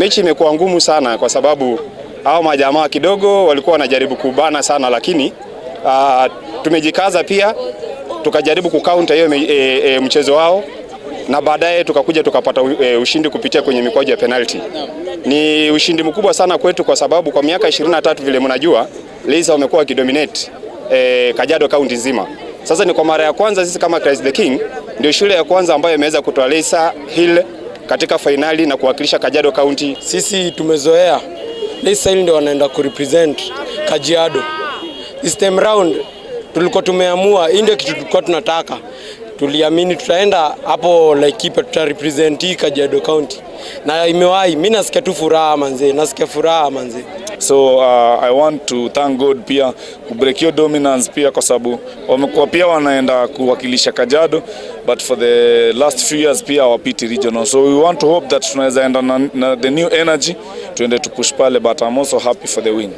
Mechi imekuwa ngumu sana kwa sababu hao majamaa kidogo walikuwa wanajaribu kubana sana, lakini tumejikaza pia tukajaribu kukaunta hiyo mchezo wao na baadaye tukakuja tukapata ushindi kupitia kwenye mikwaju ya penalty. Ni ushindi mkubwa sana kwetu kwa sababu kwa miaka 23 vile mnajua Lisa wamekuwa wakidominate Kajiado County nzima. Sasa ni kwa mara ya kwanza sisi kama Christ the King ndio shule ya kwanza ambayo imeweza kutoa Lisa Hill katika fainali na kuwakilisha Kajiado County. Sisi tumezoea Lisa Hill ndio wanaenda kurepresent Kajiado. This time round tulikuwa tumeamua, hii ndio kitu tulikuwa tunataka. Tuliamini tutaenda hapo Laikipia, tutarepresent hii Kajiado County na imewahi. Mimi nasikia tu furaha manze, nasikia furaha manze. So I want to thank God pia kubreak hiyo dominance pia, kwa sababu wamekuwa pia wanaenda kuwakilisha Kajiado, but for the last few years pia hawapiti regional, so we want to hope that tunaweza enda na the new energy tuende to push pale, but I'm also happy for the win.